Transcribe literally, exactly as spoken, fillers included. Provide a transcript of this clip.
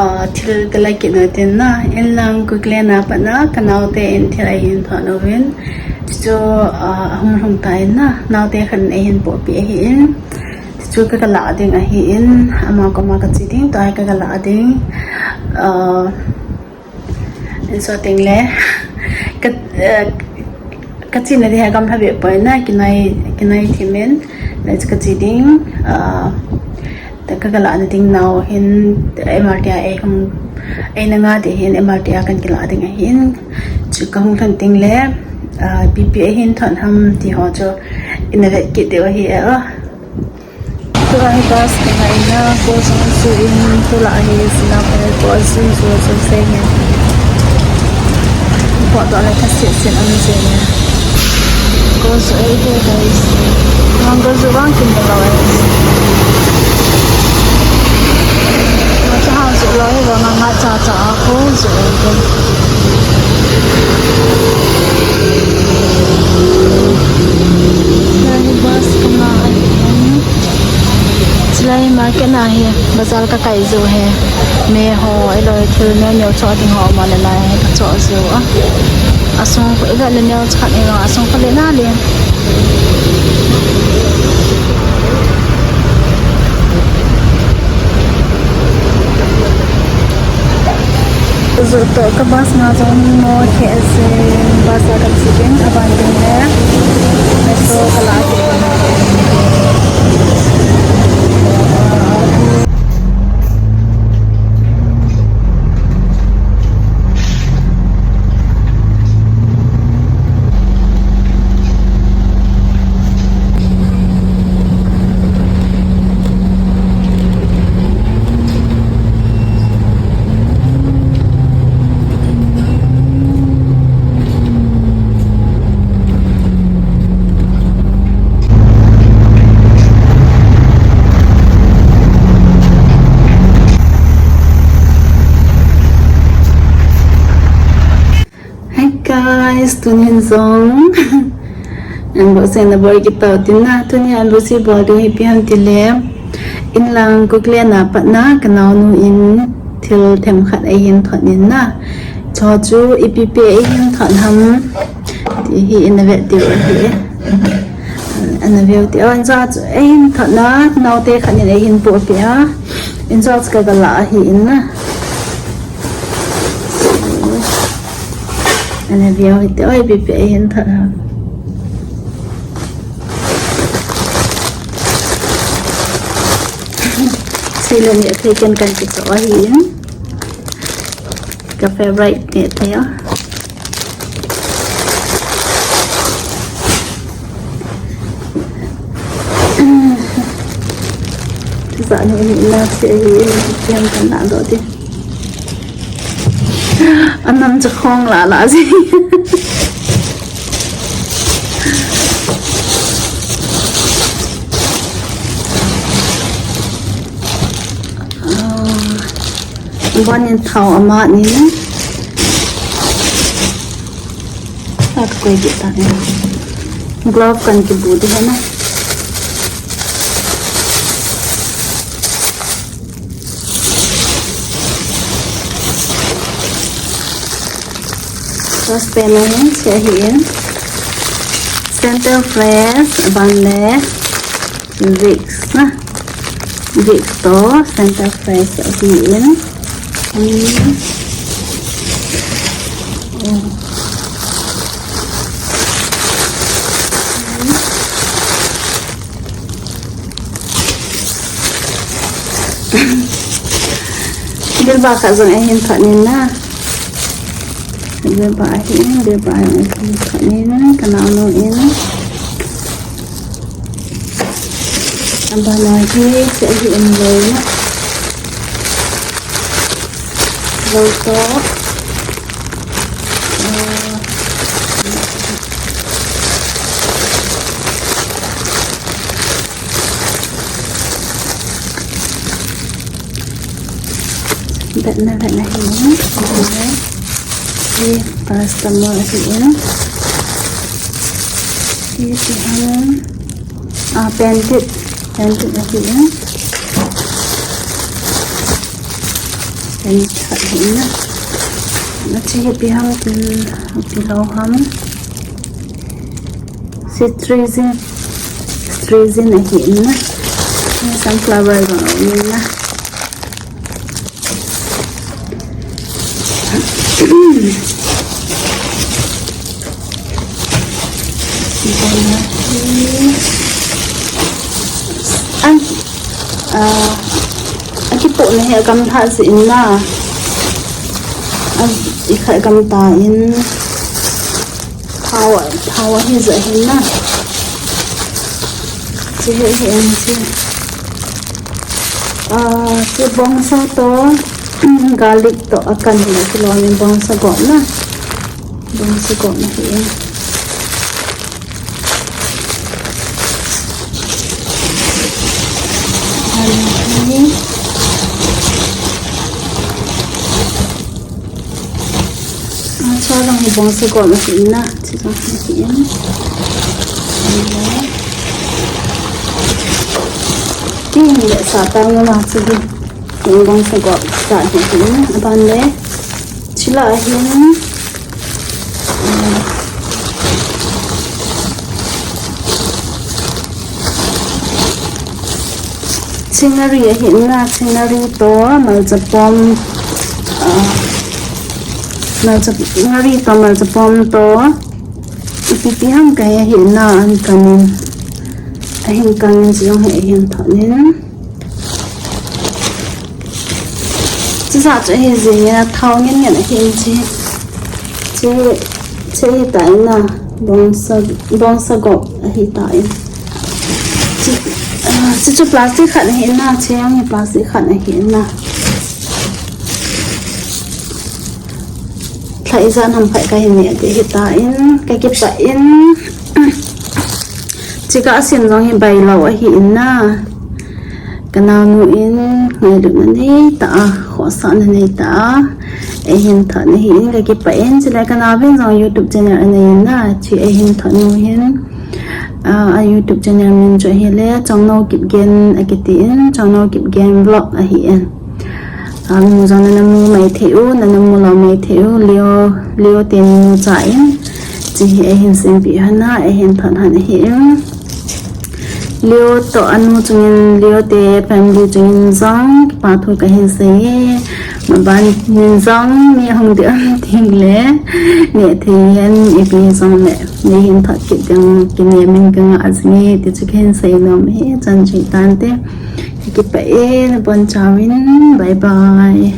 Ah, thil kala kit na tin na, inlang Kuklen a pat na, ka naote in thil ahin thot uvin. Chu, ah, ahung lhung ta in na, naote khat in ahin pohpeh ahi in. Chu ka, ka lah ding ahi in, ama koma ka che ding, tua hi ka, ka lah ding. Ah, in so ting le, ka, ah, ka che na ding hi gamla beh poi na, kinai, kinai thim in, le chu ka che ding, ah, Te ka, ka lah na ding nau hin M R T a ei hung, ei na nga ding hin M R T a kan kilah ding ahin. Chu ka hung lhun ding le, ah, ipi ipi ahin thot ham ti ho chu ina vet kit diu ahi e. Tu ahi bus ka ngai na, ko jong su in tu la ahi sina ko ko su su su se nge. Ko to le ka se se am se nge. Ko su ei te guys. Nang ko su bang kin lo e. Ko sa ha su lo e, bang nga cha cha ko su ei te. Nang bus ka ngai. Chulai market na hi, bazar ka kai jou hi. Me ho, ahilou le thil neo neo choh ding ho um le na hi ka choh jou a. Asung khu iga le neo choh ni lo, asung khu le na le. Ju to ka bus nga jong mo khe ase, bus a ka che ding, aban ding le metro ka la ding. Hi guys, tunin jong unboxing na bol kit tau tin na, tuni unboxing bol ding hi ipi ham ti le, inlang Kuklen a pat na ka naonu in thil themkhat eihin thot in na. Chu chu ipi ipi eihin thot ham ti hi ina vet diu ahi. Ana veu ti, oh, in chu chu eihin thot na, naote khat in eihin pohpeh a. In chu chu ka, ka lah ahi in na. Ana veu hite, oi, ipi ipi eihin thot ham. Sei le ni athei ken kan kichoh ahi in. Ka favorite ni thei o. Sa ni ni na se hi ni kiam kan na do ti. Anam cha khong la la si. Bon in thao ama ni. Sa ka koi di ta ni. Glove kan kibu di hai na. First payment ni, che ahi in. Center Fresh, aban le Vicks na. Vicks to Center Fresh ahi in. Hmm. Oh. Bilba khat jong eihin thot in na. Bilba ahi in, bilba jong eihin thot in, ka naonu in. Abana hi, che ahi in lou na. Lou to. Ah. Vet na, vet na hi. Hi paracetamol ahi in. Hi, hi, ah, Pantene. Pantene ahi in. Khat hi na. Hiche hi ipi ham ti, ipi lou ham. Cetirizine, cetirizine ahi na. Sunflower jong aum in na. An, ah, akipohna hi agam lhah jeh in na. An, ikhat gam tan. Thao, thao ahi jeh hin na. Hiche hi, hi, hiche. Ah, hiche bongsa toh, garlic toh akan hi na, kilom in bongsa gop na. Bongsa gop na hi. Ahi. Ah, hiche jong hi bongsa gop ahi na, hiche jong hi ahi. Tin le sa ta nga ma chu hi. Hi bongsa gop sa hi ahi. Aban le. Hiche lah a hin. Chingari ahi na, chingari toh malcha pom, ah, malcha, ngari toh malcha pom toh, ipi ti ham kahe ahi na, ahin kang in, ahin kang in, hiche jong hi ahin thot in. Hiche jat chu ahi jing in, athao ngen ngen ahi in hiche. Hiche, hiche ahi tan na, bongsa, bongsa gop ahi tan. Hiche, ah, hiche chu plastic khat ahi na, hiche jong hi plastic khat ahi na. Lha ijat ham khat kahin neh ding ahi tan, kakipah in. Hiche kasin jong hi bailou ahi in na. Kanaonu in ngailutna neitah a, khohsahna neitah a eihin thot na ahi in, kakipah in. Chule kanaobi in jong YouTube channel anei in na, hiche eihin thot nu hin. Ah, a YouTube channel min chu ahile Chongnou Kipgen akiti in, Chongnou Kipgen Vlog ahi in. Ah, mu jong nana mu mai thei u, nana mu lou mai thei u, Leo, Leo te nu cha in. Hiche hi eihin sempeh hon a, eihin thot hon ahi in. Leo toh anu chungin, Leo te family chungin jong kipa thu kahin sei e. Maban in jong mi hung ding um teng le, neh thei hen, ipi jong le neihin thot kit ding kinem in kangah jing e, ti chu kahin sei nom e, chan chu hitante. Kakipah e, nabonchauvin, bye bye.